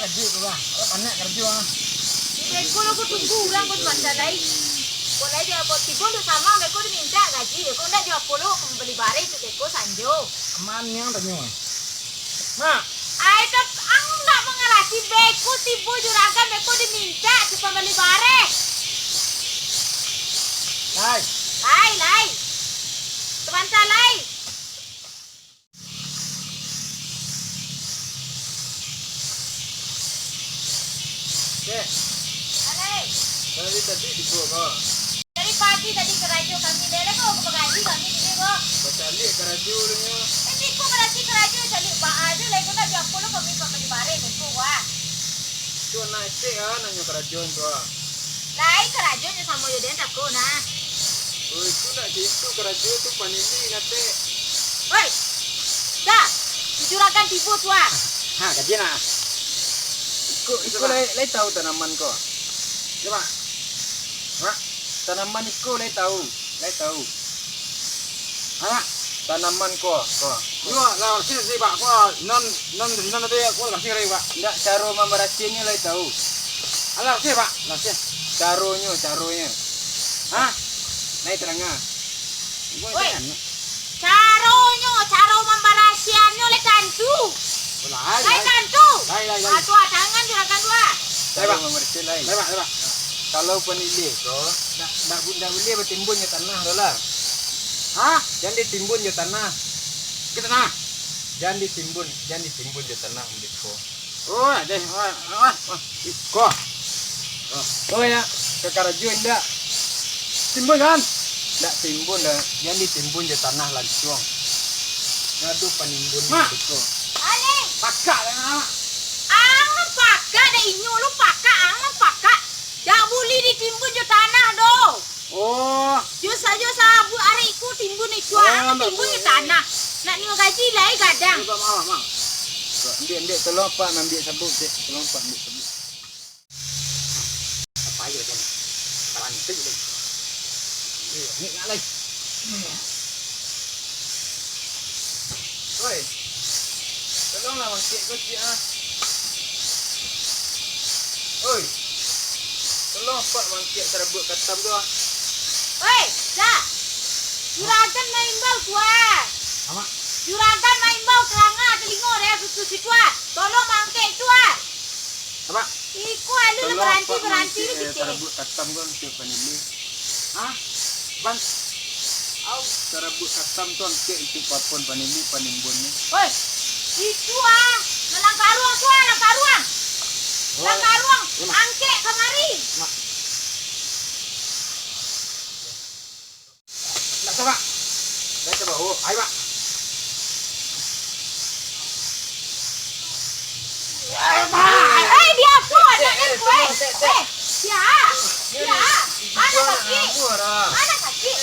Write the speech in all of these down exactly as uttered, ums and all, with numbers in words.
Karajo tu lah. Awak panek karajo ah. Beko lo ko tunggu urang ko sabanta lai. Ko lai jo apo tibo tu samo beko dimintak gaji. Ko ndak jo apo lo ko mambali bareh tu beko sanjo. Aman nian tanyo. Mak. Ai tap ang ndak mangarati beko tibo juragan beko dimintak tu pambali bareh. Lai. Lai, lai. Sabanta lai. Keh. Alai. Dari tadi di ko, ko. Dari pagi tadi karajo kami, lele ko, ko bagaji kami sini, ko. Bacaliak karajo dulu nyo. Tapi ko barati karajo, caliak baa ajo, lai ko nak diapo lo kami pambali bareh, ko, wah. Tu anak esek ah, nanyo karajo tu ah. Lai karajo nyo samo jo den tako nah. Oi, tu nak caitu karajo tu panili natek. Oi, dah, juragan tibo tu ah. Ha, kaji nak. Iko, iko lai, lai tahu tanaman ko. Coba. Mak, tanaman iko lai tahu, lai tahu. Anak, tanaman ko, ko. Iyo, lah, barasiah, barasiah, Pak. Ko, non, non, non tadi, ko, barasiah tadi, Pak. Ndak, caro mambarasiahnyo lai tahu. Alah, barasiah, Pak. Barasiah. Caronyo, caronyo. Hah? Lai taranga. Oi. Caronyo, caro mambarasiahnyo lai tantu. Lai, lai tantu. Lai, lai, lai. Ah, tu ah, tangan juragan tu ah. Lai, Pak. Caro mambarasiah lai. Lai, Pak, lai, Pak. Kalau panili ko, ndak, ndak, ndak buliah batimbun jo tanah tu lah. Hah? Jan ditimbun jo tanah. Ke tanah? Jan ditimbun, jan ditimbun jo tanah, Mbiko. Oh, deh, wah, wah, wah. Iko. Oh. Oh ya, ka karajo indak? Timbun kan? Ndak timbun doh, jan ditimbun jo tanah lansuang. Ngadu panimbun Mak. Mbiko. Aleh. Pakak lah, Mak. Ang pakak, dak inyo lo pakak, ang pakak. Dak buliah ditimbun jo tanah doh. Oh. Jo sa-, jo sabuik ari ko timbun itu, ah, timbun di tanah. Nak nio gaji lai gadang. Ambiak, ambiak, tolong Pak, ambiak sabuik, cek. Tolong Pak, ambiak sabuik. Apa aja kan? Tarantik deh. Ni nak lai. Oi, tolonglah mangkek ko ciek ah. Oi, tolong Pak mangkek sarabuik katam tu ah. Oi, Dah. Juragan maimbau tu ah. Amak. Juragan maimbau taranga talingo deh susu situ ah. Tolong mangkek tu ah. Amak. Iko alun baranti-baranti ni kito. Sarabuik katam ko untuak panili. Hah? Bang. Au, sarabuik katam tu angkek untuak papon panili panimbun ni. Oi, itu ah. Dalam karuang tu ah, dalam karuang. Dalam karuang. Angkek kamari. Mak. Ndak usah, Pak. Ndak usah, Pak. Oh, ayo, Pak. Eh, Pak. Eh, dia apa? Anak ni, eh, eh, eh, eh. Eh, dia. Dia. Anak sakit. Anak sakit.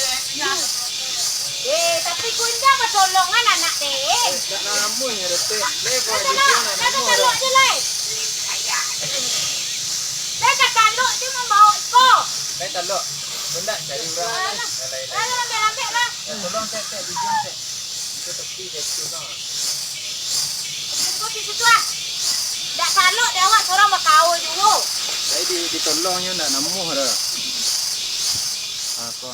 Eh, tapi kunjang pertolongan anak teh. Eh, tak namun ya, Tek. Leh, kalau dia nak namun. Dah, dah, dah, dah, dah. Dah, dah, dah, dah, dia membawa iko. Leh, tak, Lok. Kau nak cari urang. Alah, alah, alah, ambiak, ambiak lah. Ya, tolong, Tek, Tek, dijam, Tek. Itu tepi, Tek, itu, nah. Tunggu di situ, ah. Dak salok dek awak surang bakawa juo. Tadi di, ditolongnyo ndak namuah dah. Apa?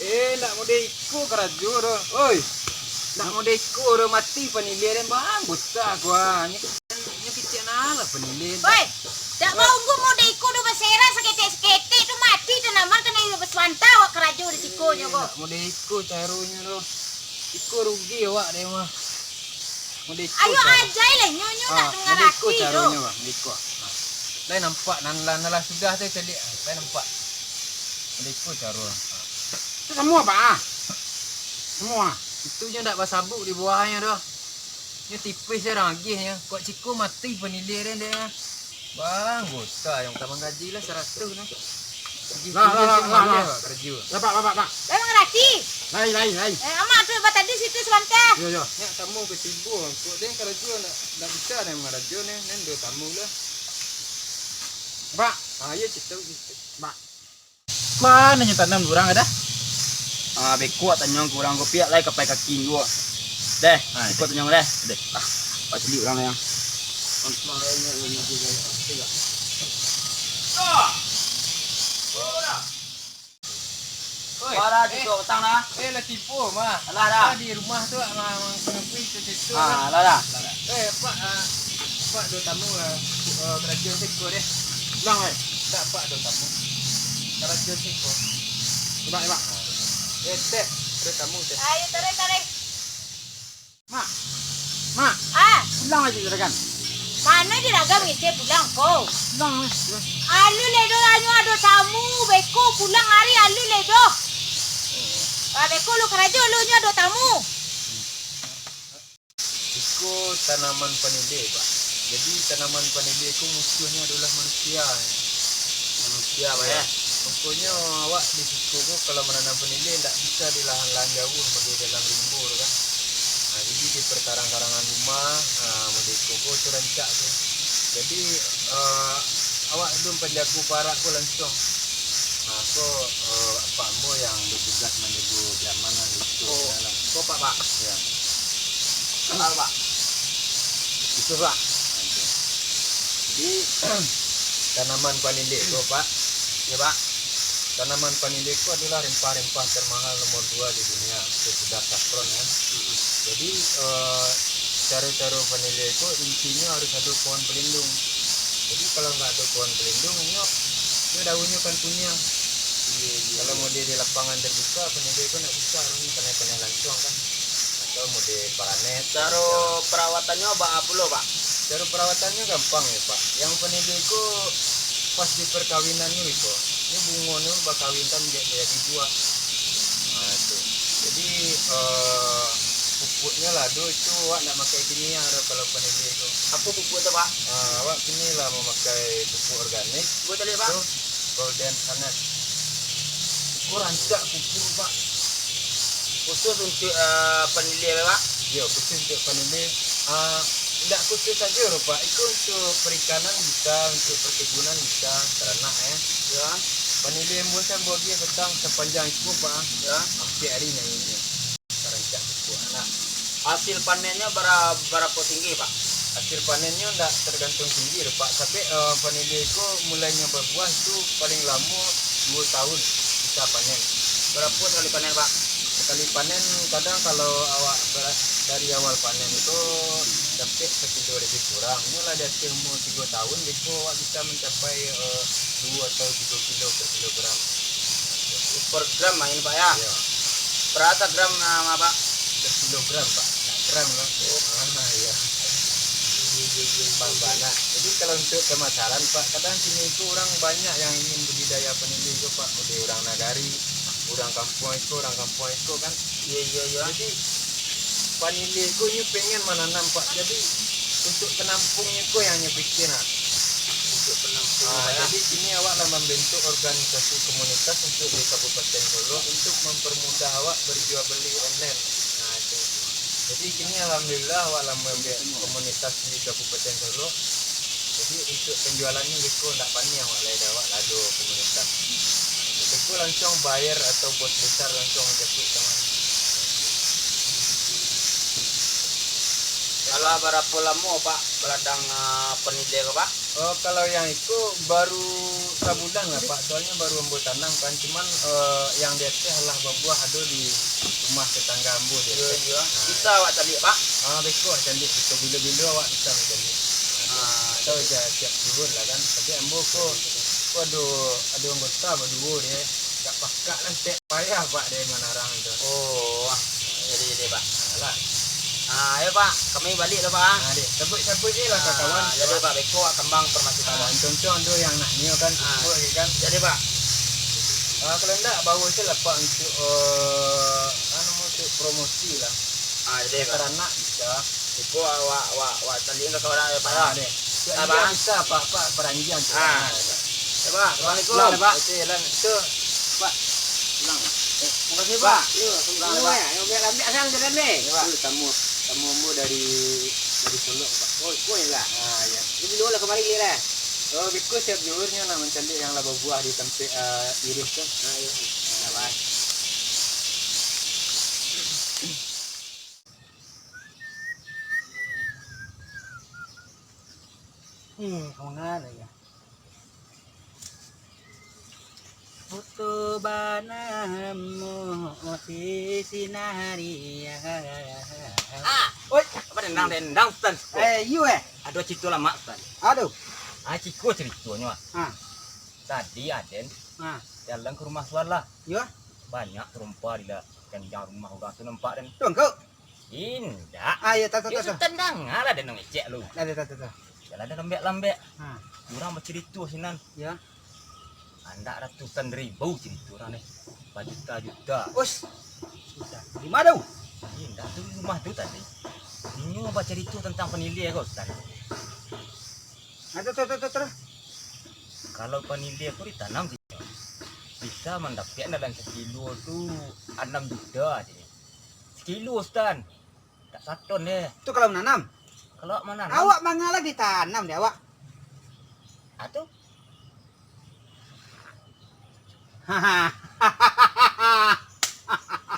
Eh, ndak mode iko karajo doh. Oi. Ndak mode iko doh, mati panili den, bang. Buta gua. Nyo kecek nah lah panili. Oi. Dak baunggu mode iko doh, baserak saketek-saketek tu mati tanaman kena iyo basabanta awak karajo di siko nyo ko. Ndak mode iko caronyo doh. Iko rugi awak deh mah. Mode iko. Ayo caro. Ajai lah nyo, nyo nak dengar ati doh. Ah, mode iko caronyo, Bang. Mode iko. Ah. Lai nampak nan lah, nan lah sudah tu caliak. Lai nampak. Mode iko caro. Ah. Tu samo, Pak, ah? Samo, ah? Itu nyo ndak basabuk di bawahnyo doh. Nyo tipih se urang agiahnyo. Kok ciko mati panili den dek. Bang, gota yang utama gaji lah saratus nah. Gaji lah, lah, lah, lah, lah. Karajo. Lah, Pak, Pak, Pak, Pak. Lai mangarati. Lai, lai, lai. Eh, amak tu, Pak, tadi situ sabanta. Yo, yo. Nyak tamu ka tibo. Kok den karajo ndak, ndak bisa den mangarajo ni, den duo tamu lah. Pak. Ah, iyo, cito, cito. Pak. Kuan nyo tanam urang ada? Ah, beko tanyo ka urang ko piak lai kapai kaki juo. Deh, ah, beko tanyo deh. Deh. Ah, paculi urang yang. Oi, Bara eh, cucuk petang dah. Eh, lah tibo, mah. Alah dah. Ah, di rumah tu, ah, mang-, mangapui tu, tu, tu, ah, lah. Alah dah. Eh, Pak, ah, Pak, ado tamu, ah, eh, karajo siko deh. Bilang, eh. Ndak, Pak, ado tamu. Karajo siko. Ibak, ibak. Eh, Tek, ado tamu, Tek. Ayo, tarik, tarik. Mak, Mak, ah, pulang aja juragan. Mano juragan ngecek pulang ko? Pulang, eh. Alun lai doh, anyo ado tamu, beko pulang ari alun lai doh. Ah, beko lu karajo, lu nyo ado tamu. Iko tanaman panileh, Pak. Jadi, tanaman panileh ko musuahnyo adolah manusia. Manusia, Pak, yo. Makonyo awak di siko ko kalau mananam panileh ndak bisa di lahan-lahan jauah, model dalam rimbo tu kan. Nah, jadi di parkarang-karangan rumah, nah, model iko ko tu rancak tu. Jadi, eh, awak alun panjago parak ko lansuang. Nah, ko, eh, apak ambo yang batugas manjago keamanan di siko. Oh, ko, Pak, Pak. Yo. Kenal, Pak. Itu, Pak. Nah, itu. Jadi, tanaman panileh ko, Pak. Yo, Pak. Tanaman panileh ko adolah rempah-rempah termahal nomor dua di dunia, sasudah safron, kan. Jadi, eh, caro-caro panileh ko intinyo harus ado pohon pelindung. Jadi, kalau nggak ado pohon pelindung, inyo, inyo daunnyo kan kuniang. Iyo, iyo. Kalau model di lapangan terbuka, panileh ko ndak bisa, kan, kanai-kanai lansuang, kan. Atau model paranet. Caro perawatannyo baa pulo, Pak? Caro perawatannyo gampang yo, Pak. Yang panileh ko pas di perkawinan ko iko, nyo bungo nyo bakawin kan jadi, jadi buah. Nah, itu. Jadi, eh, pupuknyo lah, do, itu awak ndak makai kimia do kalau panileh ko. Apo pupuk tu, Pak? Ah, awak kini lah mamakai pupuk organik. Buat tadi, Pak? Tu, Golden Planet. Iko rancak pupuk, Pak. Khusus untuk, eh, panileh, Pak? Yo, khusus untuk panileh. Ah, indak khusus sajo, Pak. Iko untuk perikanan bisa, untuk perkebunan bisa, taranak, eh. Ya. Panileh ambo sambuah agiah patang sapanjang iko, Pak. Ya. Ampek ari naiaknyo. Rancak pupuk, nah. Hasil panennyo bara-, barapo tinggi, Pak? Hasil panennyo ndak tergantung tinggi doh, Pak. Tapi, eh, panileh ko mulainyo babuah tu paling lamo duo tahun bisa panen. Barapo sakali panen, Pak? Sakali panen kadang kalau awak bara-, dari awal panen tu dapek sakilo lebih kurang. Nyo lah di ateh umur tigo tahun, beko awak bisa mancapai, eh, duo atau tigo kilo per kilogram. Per gram main, Pak, ya? Iya. Berapa gram, ah, Pak? Per kilogram, Pak. Nggak gram, Pak. Oh. Ah, iya. Bang, Pak, nah, jadi kalau untuk pemasaran, Pak, kadang kini itu orang banyak yang ingin budidaya panileh itu, Pak. Model orang nagari, orang kampung itu, orang kampung itu kan. Iya, iya, iya. Jadi, panileh ko nyo pengen mananam, Pak. Jadi, untuk penampungnyo ko yang nyo pikir, nah. Untuk penampung, ah, ya. Jadi, kini awak lah mambentuk organisasi komunitas untuk di Kabupaten Solok untuk mempermudah awak berjual beli online. Nah, itu. Jadi, kini alhamdulillah awak lah mambuek komunitas di Kabupaten Solok. Jadi, untuk penjualan ni, beko ndak paniang awak lai, dah awak lah ado komunitas. Beko lansuang buyer atau bos besar lansuang manjapuik ka. Alah, barapo lamo, Pak, baladang, ah, panileh ko, Pak? Oh, kalau yang iko baru sabulan lah, Pak. Soalnyo baru ambo tanam kan. Cuman, eh, yang di ateh lah babuah ado di rumah tetangga ambo di ateh. Iyo, iyo. Nah. Bisa awak caliak, Pak? Ah, beko caliak, beko bilo-bilo awak bisa mancaliak. Ah. Atau ja-, tiap zuhur lah kan. Tapi ambo ko, ko ado, ado anggota baduo deh. Gak pakak lah, tek. Payah, Pak, deh manarang tu. Oh, wah. Jadi, jadi, Pak. Alah. Ah, ayo, Pak. Kami balik lah, Pak, ah. Ah, deh. Sabuik-sabuik je lah, ah, kawan. Jadi, Pak, beko awak kambang informasi, ah, kawan. Contoh tu yang nak nio kan, ah, pupuk lagi kan. Jadi, Pak. Ah, kalau ndak, bawa je lah, Pak, untuk, eh, anu, untuk promosi lah. Ah, jadi, Pak. Taranak bisa. Iko awak, awak, awak talian ka kawan awak, Pak, yo. Ah, deh. Sabar. Bisa, Pak, Pak, paranjian tu. Ah. Nah, ya, Pak. Assalamualaikum. Pulang, Pak. Oke, lan. Tu, Pak. Pulang. Eh, makasih, Pak. Yo, pulang, Pak. Yo, biar lambat sang jalan deh. Ya, Pak. Tu tamu, tamu ambo dari, dari Solok, Pak. Oh, iko ya, Pak? Ah, ya. Jadi, dulu lah kamari dia lah. Oh, beko siap zuhurnyo nak mancaliak yang lah babuah di tampek, eh, iris tu. Ah, iya. Nah, Pak. Eh, kau ngala ya. Foto banamu di sinari ya. Ah, oi, apa dendang-dendang, Tan? Eh, you eh? Aduh, cerita lama, Tan. Aduh. Ah, ciko ceritonyo, ah. Ah. Tadi Aden ah jalan ke rumah Suala. Yo. Banyak perompa di la-, kan rumah urang tu nampak, Den. Tu engkau? Indak. Ah, yo, tahu, tahu, Yo, tahu. Sutan danga lah, Den, ngecek lu. Tahu, tahu, tahu, tahu. Jalan dah lambek-lambek. Ha. Urang bacarito sinan. Yo. Andak ratusan ribu carito urang ni. Bajuta-juta. Us. Sudah. Di mana tu? Indak tu rumah tu tadi. Inyo bacarito tentang panilai ko, Sutan. Ah, tu, tu, tu, tu, tu. Kalau panilai ko ditanam, bisa mandapek dalam sakilo tu anam juta je. Sakilo, Sutan. Tak saton deh. Tu kalau mananam? Kalau mananam. Awak manga lah ditanam deh awak. Ah, tu.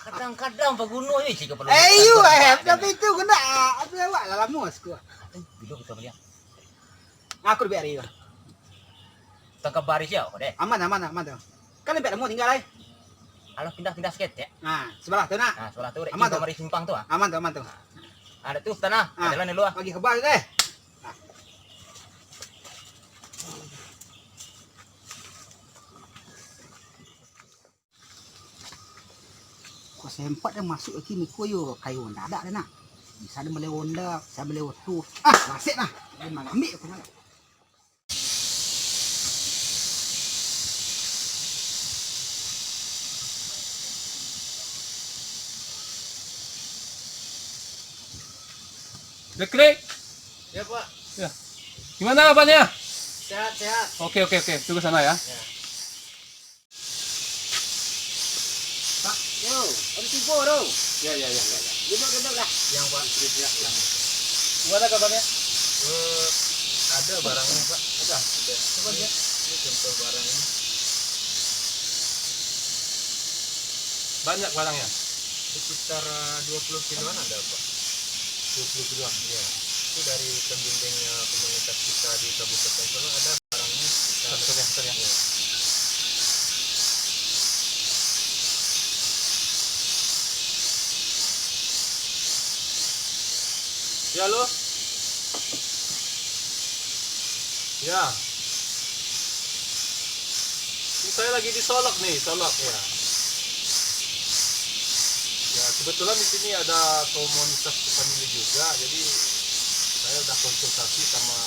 Kadang-kadang paguno je cik kepala Eh, iyo, eh, tapi itu kena, ah, tapi awak lah lama suku. Tu, bila kita melihat. Aku lebih hari tu. Tangkap baris ya, kau deh. Aman, aman, aman tu. Kan lebih lama tinggal, eh. Alah pindah-pindah seketek. Nah, sebelah tu, nak. Nah, sebelah tu, Aman tu. Mari simpang tu, ah. Aman tu, aman tu. Ada tu, Sutan, ah. Ah. Jalan dulu, ah. Bagi khabar tu, eh. Ah. Kok sempat dah masuk lagi, muko yo kayo Honda dak dah, nak. Bisa dah beli Honda, bisa beli oto. Ah, lasik lah. Lain malam ambil aku malam. Dekrik. Ya, Pak. Ya. Gimana kabarnya? Sehat, sehat. Oke, oke, oke. Tunggu sana ya. Ya. Pak, yo, ada tibo tu. Ya, ya, ya, ya, ya. Duduk, duduk lah. Yang, Pak. Ya, yang. Gimana kabarnya? Eh, ada barangnya, Pak. Ada? Ada. Coba lihat. Ini contoh barang ini. Banyak barangnya? Sekitar, eh, dua puluh kiloan ada, Pak. Dua puluh kiloan? Iya. Itu dari pembimbing, eh, komunitas kita di Kabupaten Solok ada. Barangnya kita Sorry, sorry, sorry. Ya. Ya, halo? Ya. Ini saya lagi di Solok nih, Solok, ya. Ya, kebetulan di sini ada komunitas petani juga, jadi saya udah konsultasi sama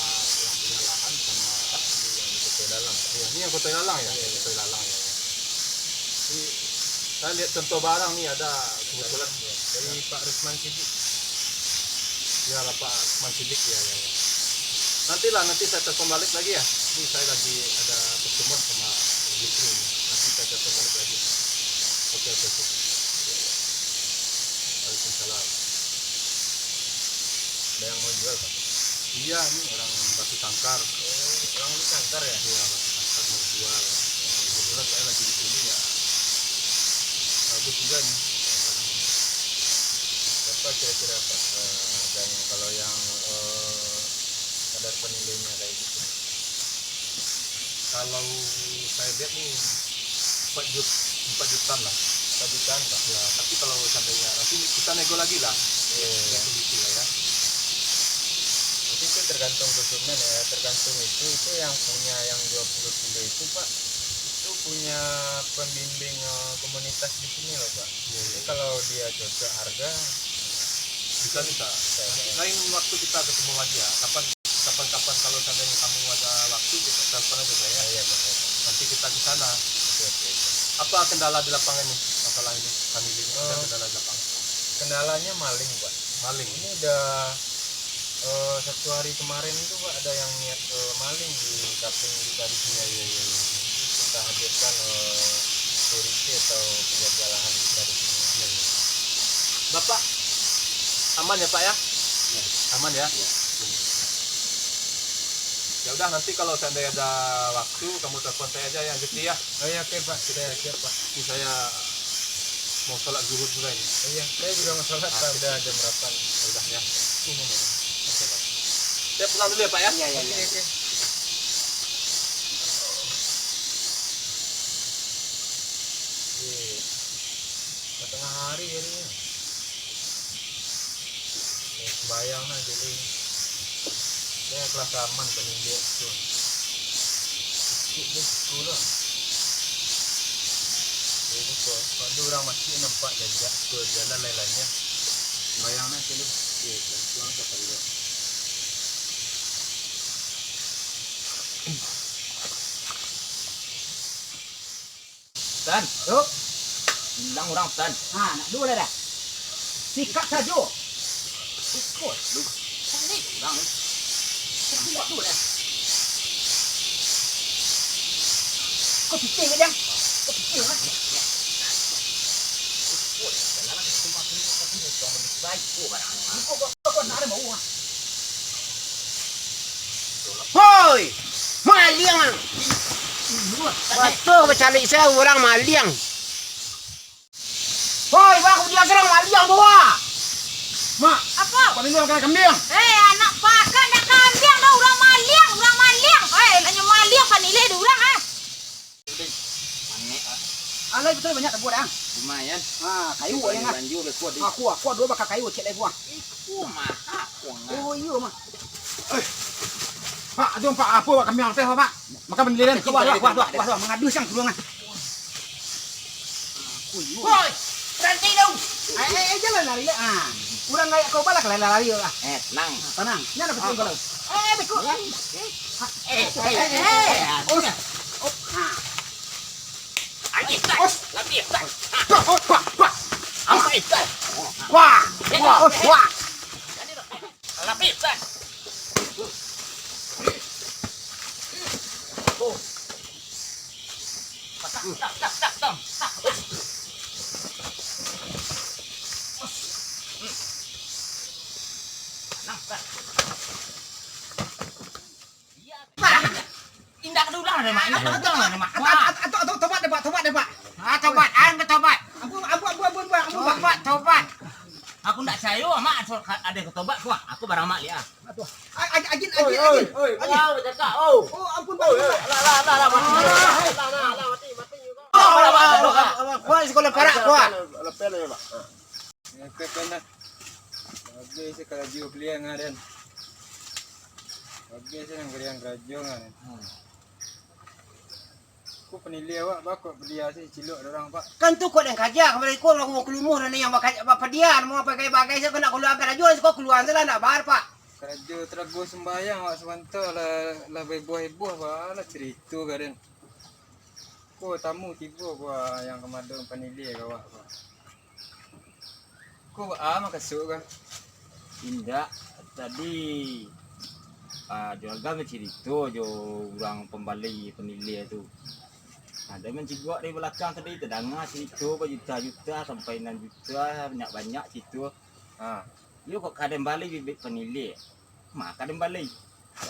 yang punya lahan, sama yang di Kota Dalang. Iya, ini yang Kota Dalang ya? Iya, iya. Kota Dalang ya. Jadi, saya lihat contoh barang nih, ada kebetulan dari Pak Rusman Sidik. Ya, Pak Rusman Sidik, ya, ya, ya. Nantilah, nanti saya telepon balik lagi ya. Ini saya lagi ada pertemuan sama Jupri ini. Nanti saya telepon balik lagi. Oke, oke, oke. Waalaikumsalam. Ada yang mau jual, Pak? Iya, ini orang Batu Sangkar. Oh, orang Batu Sangkar ya? Iya, Batu Sangkar mau jual. Kebetulan saya lagi di sini ya. Bagus juga nih. Berapa kira-kira, Pak, eh, harganya kalau yang, eh, kadar penilainya kayak gitu? Kalau saya lihat nih, empat jut-, empat jutaan lah. Empat jutaan, Pak? Ya, tapi kalau seandainya nanti kita nego lagi lah. Iya, iya. Lihat kondisi lah ya. Jadi itu tergantung konsumen ya, tergantung itu, itu yang punya yang dua puluh kilo itu, Pak, itu punya pembimbing, eh, komunitas di sini loh, Pak. Iya, iya. Jadi kalau dia cocok harga, bisa, bisa. Bisa, bisa. Nanti lain waktu kita ketemu lagi ya. Kapan, kapan-kapan kalau seandainya kamu ada waktu, kita telepon aja saya. Oh, iya, Pak. Nanti kita di sana. Oke, oke, oke. Apa kendala di lapangan nih, masalah ini, kami ini? Ada Eh, kendala di lapangan? Kendalanya maling, Pak. Maling? Ini udah, eh, satu hari kemarin itu, Pak, ada yang niat, eh, maling di kapling kita di sini. Iya, iya, iya, iya. Kita hadirkan, eh, security atau penjaga lahan kita di sini. Iya, iya. Bapak, aman ya, Pak, ya? Iya. Aman ya? Iya. Ya udah, nanti kalau seandainya ada waktu, kamu telepon saya aja ya, Zikri ya. Oh iya, oke, Pak. Saya siap, Pak. Ini saya mau sholat zuhur juga ini. Oh iya, saya juga mau sholat, Pak. Udah jam delapan. Ya udah ya. Oke, Pak. Saya pulang dulu ya, Pak, ya? Iya, iya, iya. Oke, oke. Lah tangah hari tadi. Eh, sumbayang nah, jadi. Dia kelas aman, paniliak tu. Sikit je siku lah. Jadi, kalau, kalau ada urang mati nampak jajak ke jalan lain-lainnya. Sumbayang nah, jadi. Iya, langsung ke paniliak. Tan. Yo. Bilang urang, Tan. Ha, nak duo lah dah. Sikat sajo. Sikat. Lu. Tadi urang. Sikat duo dah. Kau pitih ke, Jang? Kau pitih lah. Kau, kau, kau, nak ada bau ah. Hoi! Maliang! Batua bacaliak se urang maliang. Hoi, bang, aku bilang urang maliang tu, ah. Mak. Apo? Paniliak makan kambiang. Eh, anak pakan nak kambiang dah, urang maliang, urang maliang. Eh, hanyo maliang paniliak dek urang, ah. Manek, ah. Alai batua banyak tabuah, Dang. Lumayan. Ah, kayu. Kalau yang, ah, banjir, beko di. Aku, aku duo baka kayu, cek lai buang. Iku mah, aku ngah. Oh, iyo, mah. Eh. Pak, aduh, Pak, apo, Pak, kami angteh, Pak? Makan bendera ni. Wah, wah, wah, wah, wah, mangadu siang puluhan. Aku, iyo. Woi, rantai dong. Eh, eh, eh, jangan lari, ah. Urang layak kau balak, lari, lari, ah. Eh, tenang. Tenang. Ni ada betul kalau. Eh, beko. Eh, eh, eh, eh, eh. Oh, oh, ah. Ai, tai. Lapis, tai. Wah, wah, wah. Ai, tai. Wah, wah, wah. Lapis, tai. Oh. Tak, tak, tak, tak, tak. Nah, tak. Indak ka dulang deh, Mak. Indak ka dulang deh, Mak. Wah. Atu, atu, atu, tobat deh, Pak. Tobat deh, Pak. Ah, tobat. Ang ka tobat. Ampun, ampun, ampun, ampun, Pak. Ampun, Pak. Tobat, tobat. Aku ndak sayo, Mak, asal ka-, ado ka tobat, Pak. Aku baramak liak, ah. Aduh. A-, a-, ajin, ajin, ajin. Oi, oi, oi, bacakak, oh. Oh, ampun, Pak. Oi, ampun, Pak. Lah, lah, lah, lah, mati. Lah, lah, lah, mati, mati. Kuat sekolah parak, kuat. Lepas lah, Pak. Ha. Ngakak kan dah. Habis se karajo kalian, Raden. Habis se nan kalian karajo, Raden. Hmm. Ko paniliak awak, ba kok padia se cilok dek urang, Pak. Kan tu kok den kaja, kamari ko urang mau kalumuah, nan yang baka-, bapadia, mau bagai-bagai se, kok nak kalua karajo, kok kalua se lah, nak bayar, Pak. Karajo tarago sumbayang awak sabanta lah, lah heboh-heboh, Pak, lah carito ka den. Ko tamu tibo ko, ah, yang kamado paniliak ka awak ko. Ko baa makasuik ko? Indak, tadi, ah, juragan bacarito jo urang pambali paniliak tu. Ado manciguak dari balakang tadi, tadanga carito bajuta-juta sampai nan juta, banyak-banyak carito. Ha. Iyo kok ka den bali bibik paniliak. Ma ka den bali.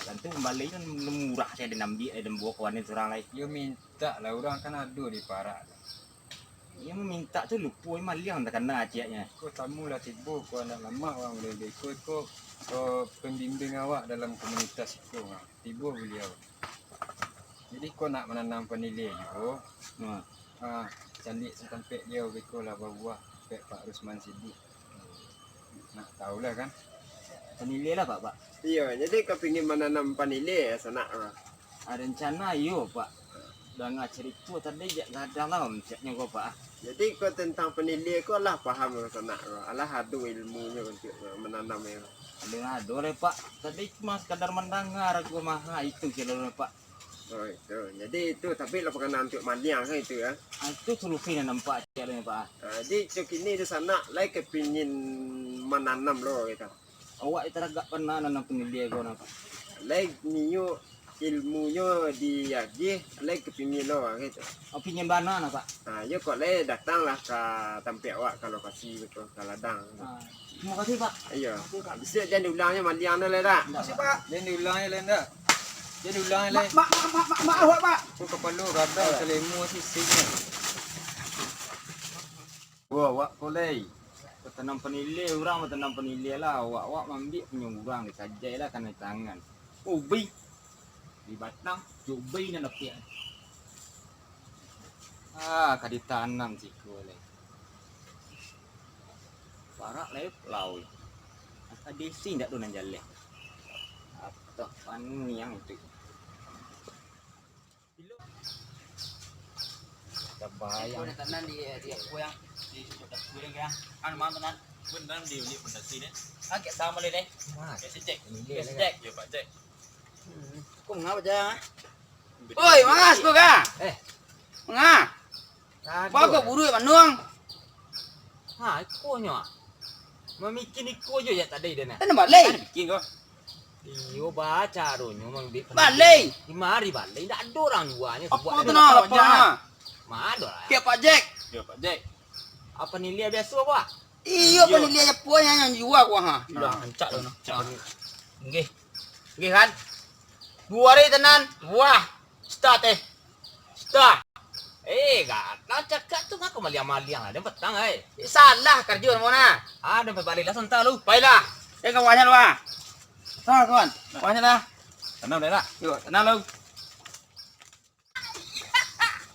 Tantu pambali nan murah sajo den ambiak, den bao ka wanin surang lai. Iyo mintak lah, urang kan ado di parak tu. Iyo mamintak tu lupo, maliang takana ciaknyo. Ko tamu lah tibo, ko anak lamak urang udah iko, iko, ko pembimbing awak dalam komunitas iko, ha. Tibo baliau. Jadi ko nak mananam paniliak juo. Ha. Ha, caliak satampek liau beko lah babuah, pek Pak Rusman Sidik. Nak tahu lah kan? Paniliak lah, Pak, Pak. Iyo, jadi kau pingin mananam paniliak yo, sanak ko? Ah, rencana iyo, Pak. Danga carito tadi jak gadang lah onceknyo ko, Pak. Jadi ko tentang paniliak ko lah paham ko, sanak ko? Alah ado ilmunyo untuak mananam ko? Ado, ado lah, Pak. Tadi cuma sekadar mandanga ko mah, itu cilonyo, Pak. Oh, itu. Jadi itu, tapi lah pakana untuak maliang kan itu yo? Ah, itu solusi nan nampak ciek tu, Pak. Ah, jadi cok ini tu sanak lai kepingin mananam lo gitu. Awak taragak bana nanam paniliak ko nah, Pak. Lai nio ilmunyo diagiah, lai kepingin lo gitu. Oh, pingin bana nah, Pak. Ah, yo kok lai datanglah ka tampek awak, ka lokasi gitu, ka ladang. Ah. Terima kasih, Pak. Iyo. Terima kasih, Pak. Bisuak jan diulangnyo maliang tu lai dak? Indak, Pak. Jan diulangnyo lai dak? Jan diulangnyo lai. Ma-, ma-, ma-, ma-, maaf, Pak. Ko kapalo gadang, salemo sisingnyo. Wah, awak ko lai. Batanam paniliak, urang batanam paniliak lah. Awak, awak maambiak punyo urang, disajai lah kanai tangan. Ubi. Di batang, jo ubi nan dapek. Ah, ka ditanam siko lai. Parak lai pulau. Asa desi ndak tu nan jaleh. Atau paniang itu. Tabayang. Iko tanan di, di aku yang di, di aku yang kan. Anu, mana tanan? Benar di, di benar sih, deh. Agak sama deh, deh. Mas. Biasa cek. Ini dia, Biasa deh, cek. Kan? Ya, Pak, cek. Hmm. Kok ngapa, Jang, ah? Oi, Mas, kok ka? Eh. Nga? Aduh. Bago buruak bandung. Ha, iko nyo. Mamikin iko jo jak tadi den, nah. Kan balai. Kan bikin ko. Iyo, baca donyo mambik. Balai. Di mari balai, ndak ado urang jualnyo. Apo tu, nah, apo, nah? Ma ado lah. Kek Pak Jack. Yo, Pak Jack. Apo nilai biaso, Pak? Iyo, Iyo. Panilai apo nan, nan jua ko, ha? Lah, rancak tu, nah. Rancak. Nggih. Nggih, kan? Duo ari tanan. Wah, start, eh. Start. Eh, gak, lah cakak tu ngako maliang-maliang lah, den patang, ai. Eh, salah karajo namo nah. Ah, den baliak lah santa lu. Baiklah. Eh, kawan, lah. Salah, kawan. Kawan lah. Tanam, den, nak. Yo, tanam lu.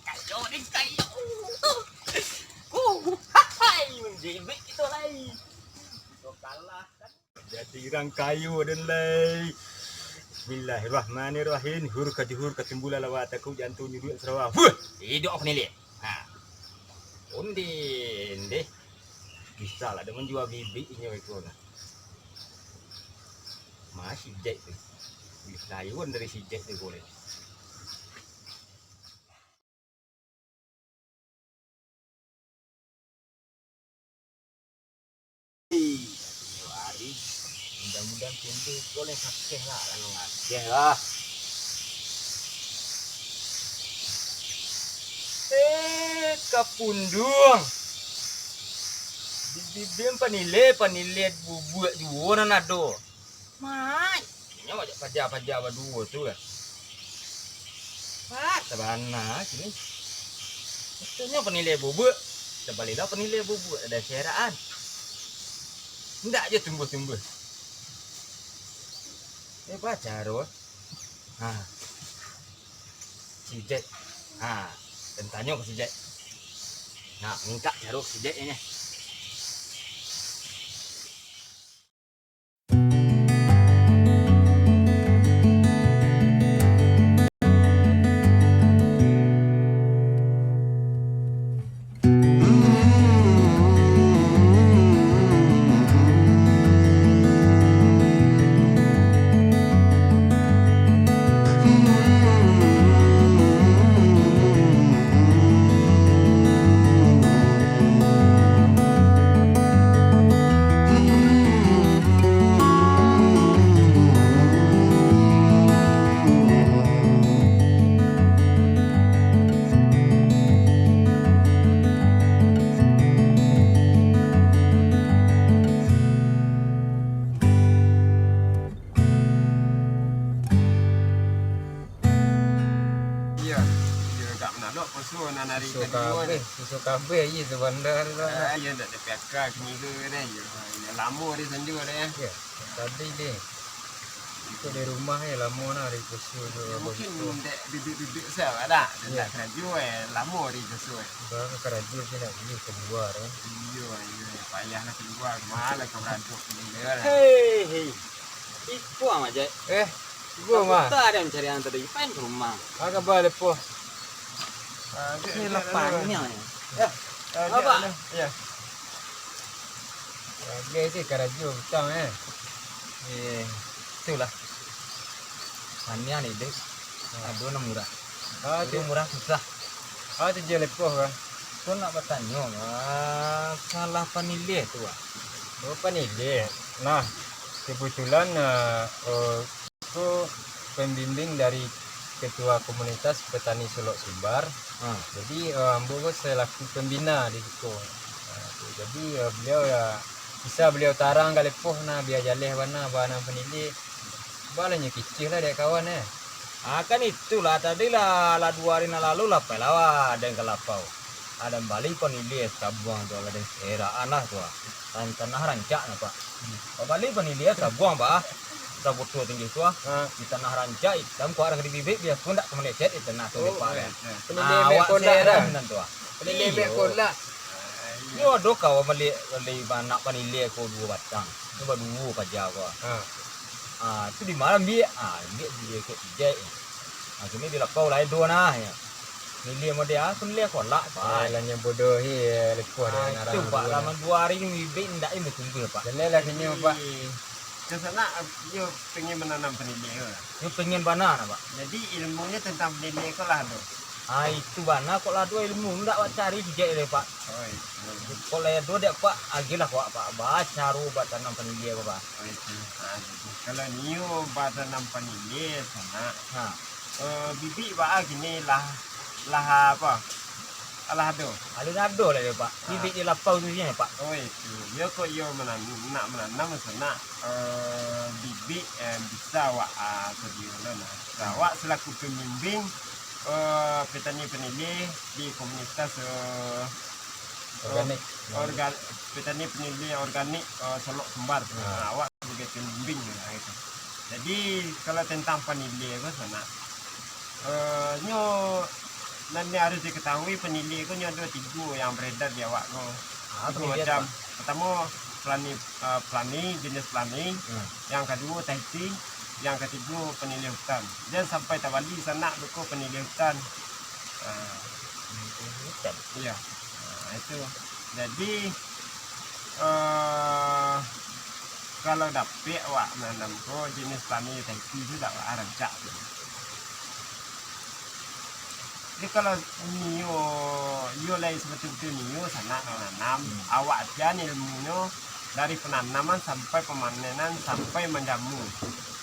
Kayo, den, kayo. Uh, hai, manjebek kito lai. Kito kalah, kan? Jadi urang kayo den lai. Bismillahirrahmanirrahim. Hur ka juhur ka tumbulah lawa taku jantung nyuduak sarawa. Huh! Iduik aku ni, Lek. Ha. Onde, ndeh. Bisa lah den manjua bibik inyo iko nah. Ma si Jack tu. Wih, kayo dari si Jack tu boleh. Iyo, ari. Mudah-mudahan pintu ko lai kakeh lah, kalau kakeh lah. Eh, kapunduang. Di bibim panilai, panilai bubuak juo nan ado. Mak, inyo banyak paja-paja baduo tu kan. Wah, sabana kini. Itu nyo panilai bubuk. Tabalilah panilai bubuk, ada syarat an. Ndak je tumbuh-tumbuh. Eh, baca tu. Ha. Si Jack. Ha, den tanyo ka si Jack. Nah, mintak caro si Jack ni. Iyo, iyo, agak manalok puaso nan ari Susu kaduo kabeh, ni. Susu kabeh, iyo, sabanta tu lah. Ah, iyo, ndak ada P K K kini tu, deh, iyo. Iyo, lamo ari sanjo, deh. Iyo, tadi, deh. Ikok di rumah, eh, lamo nah, ari puaso tu. Iyo, mungkin dek duduk-duduk sajo, dak? Iyo. Ndak karajo, eh, lamo ari puaso, eh. Urang karajo se ndak buliah kalua, eh. Iyo, iyo, iyo, payahlah kalua, ka ma lah ka baradok kini, deh. Hei, hei. Iko amak, Jack. Eh, iko mah. Kabuta den mancari ang tadi, pain ka rumah. Ah, kaba lepoh. Ah, Jack, ni Jack, lah lalu, paniang ni. Eh, ah, Jack, apa? Lalu. Iyo. Bagai se karajo utang, eh. Eh, itulah. Paniang ni, Dek. Ah. Ado nan murah. Ah, ado tu murah susah. Ah, tu je lepoh, ah. Ko nak batanyo, ah, salah panilai tu, ah. Oh, panilai. Nah, kebetulan, ah, eh, ko pembimbing dari Ketua Komunitas Petani Solok Sumbar. Ha. Jadi, eh, ambo ko selaku pembina di siko. Ah, tu. Jadi, eh, beliau, ya, bisa beliau tarang ka lepoh nah, bia jaleh bana, bana panilai. Balanyo kicih lah dek kawan, eh. Ah, kan itulah, tadi lah, lah duo ari nan lalu lah, pai lah den ka lapau. Aden bali panilai sabuang tu, lah den seraan lah tu, ah. Tan-, tanah rancak nampak. Hmm. Babali panilai sabuang, bah. Sabutuah tinggi tu, ah. Ha. Di tanah rancak, itam, kuat di bibik, biaso ndak ka malecet di tanah tu. Oh, lepak, eh, kan. Eh. Panilai awak mek kondak seraan lah. Nan tu, ah. Panilai mek kondak. Iyo. Yo, ado kawan baliak, baliak anak panilai ko duo batang. Ko baduo paja ko. Ha. Ah, tu di ma ambiak? Ah, ambiak di kek kijai. Ah, kini di lapau lai duo nah, yo. Nilai model ah, tu nilai kolak, Pak. Lah nyo bodoh, eh, lepoh. Ah, dengan itu, orang Pak, duo lah nah. Duo hari ni bibik ndak ini tumbuh, Pak. Jaleh lah kini, Pak. Jadi, Sanak, yo pengen mananam panilai ko lah. Yo pengen bana nah, Pak. Jadi, ilmunyo tentang panilai ko lah ado. Ah, itu bana kok lah ado ilmu, ndak awak cari sijak dari, Pak. Oh, itu. Kok lah ado dek, Pak, agiahlah kok, Pak, ba caro batanam panilai ko, Pak. Oh, itu. Ah, gitu. Kalau nio batanam panilai, Sanak. Ha. Eh, bibik baa kini lah, lah apa? Alah ado. Alun ado lai, Pak. Ah. Bibik di lapau tu sajo, Pak. Oh, itu. Yo kok iyo manan-, nak mananam, Sanak, eh, bibik, eh, bisa awak, ah, sadiakan lah. Bisa awak selaku pembimbing, eh, petani panilai di komunitas, eh, Organik. Organ-, petani panilai organik, eh, Solok Sumbar. Ah. Nah, awak sabagai pembimbing lah gitu. Jadi, kalau tentang panilai ko, Sanak, eh, nyo, nan harus diketahui, panilai ko nyo ado tigo yang beredar di awak ko. Ah, tigo panilai macam. Apa? Pertamo, pelangi, eh, pelangi, jenis pelangi. Hmm. Yang kaduo, Tahiti. Yang katigo, panilai hutan. Jan sampai tabali, Sanak, ko panilai hutan. Ah. Hutan. Iyo. Ah, itu. Jadi, eh, kalau dapek awak mananam ko jenis tani Tahiti tu dak rancak tu. Jadi kalau nio, iyo lai sabatul-batul nio Sanak mananam, hmm, awak agiah ilmunyo dari penanaman sampai pemanenan sampai manjamu.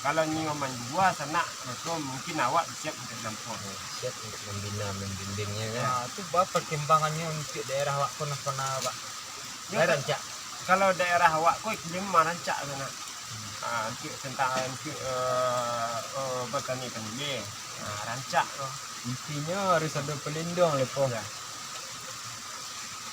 Kalau nio manjua Sanak, mako mungkin awak siap untuak nampung. Siap untuak mambina, mambimbingnyo, kan? Ah, tu ba partimbangannyo untuak daerah awak ko nan sana, Pak. Yo, lai ka-, rancak. Kalau daerah awak ko iklim mah rancak sana. Ah, untuak tentang, untuak, eh, eh, batani panilai. Ah, rancak ko. Intinyo harus ado palindung, Lepoh. Yo.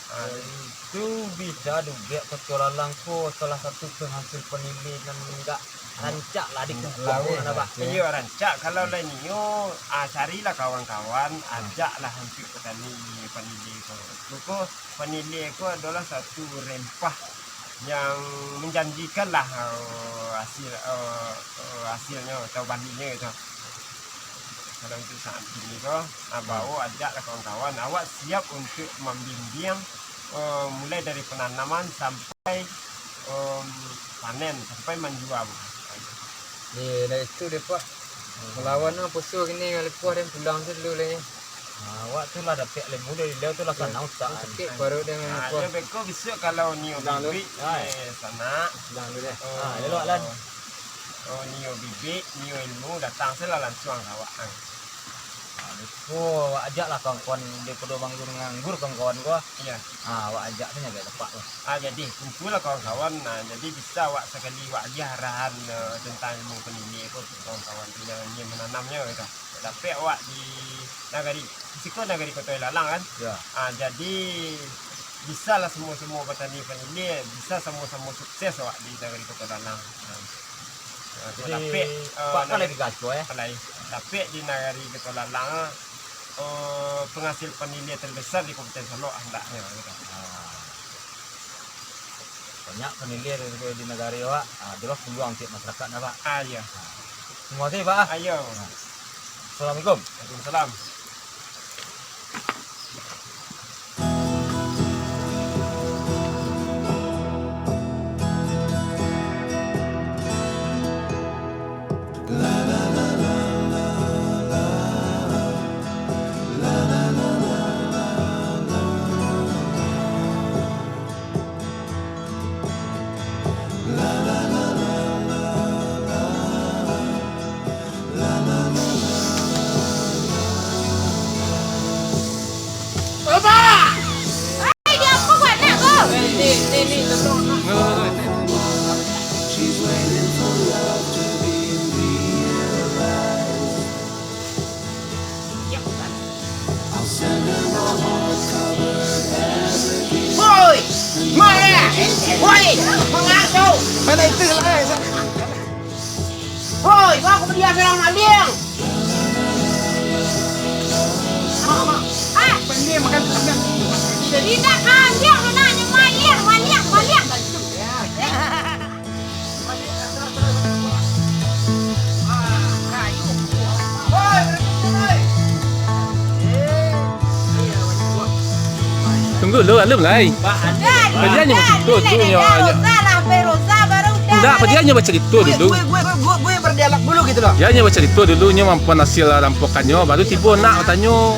Ah, itu bisa dubiak Koto Lalang ko salah satu penghasil panilai nan indak rancak lah di kampung, Pak. Iyo, rancak. Kalau lai nio, ah, carilah kawan-kawan, ajaklah untuak batani panilai ko. Ko panilai ko adolah satu rempah yang manjanjikan lah, eh, hasil, eh, eh, hasilnyo atau balinyo gitu. Kalau untuak saat kini ko, ah, bao ajaklah kawan-kawan, awak siap untuak mambimbing, eh, mulai dari penanaman sampai, em, panen, sampai manjua. Yo, dari itu deh, Pak. Malawan no puso kini, Lepoh den pulang tu dulu lai. Ah, awak tu lah dapek ilmu dari baliau tu lah sanang utak. Sakik paruik den. Ah, Lepoh. Yo, beko bisuak kalau nio bibik, eh, Sanak. Pulang dulu deh. Oh. Ah, elok, Lan. Oh, nio bibik, nio ilmu, datang sajolah lansuang ka awak. Ah, beko, awak ajaklah kawan-kawan, daripado manganggur-nganggur kawan-kawan ko. Iyo. Ah, awak ajak sajo ka tampek tu. Ah, jadi, kumpualah kawan-kawan. Nah, jadi bisa awak sakali awak agiah arahan, eh, tentang ilmu panilai ko, kawan-kawan tu nan ingin mananamnyo gitu. Dapek awak di nagari, di siko nagari Koto Ilalang kan? Yo. Ah, jadi, bisalah samo-samo batani panilai, bisa samo-samo sukses awak di nagari Koto Ilalang. Ah. Ah, jadi, dapek, eh, Pak kan nagari, labiah gaco, eh? Alai, dapek di nagari Koto Ilalang, eh, penghasil panilai terbesar di Kabupaten Solok handaknyo, gitu. Ah. Banyak panilai dari, di nagari awak, ah, adalah peluang tiap masyarakat, nah, Pak. Ah, iyo. Ah. Terima kasih, Pak, ah. Ah, iyo. Ah. Assalamualaikum. Waalaikumsalam. Hoi! Maya! Hoi! Mangasuh! Mana itu lah? Hoi, kau aku dia bilang maling. Ah, pandai makan kambing. Indak kambing tu nak nyemai. Tunggu dulu, alun lai. Padiah nyo bacarito dulu nyo. Ndak, padiah nyo bacarito dulu. Gue, gue, gue, gue, gue berdialog dulu gitu loh. Padiah nyo bacarito dulu nyo mampuan hasil rampokannyo, baru tibo nak batanyo.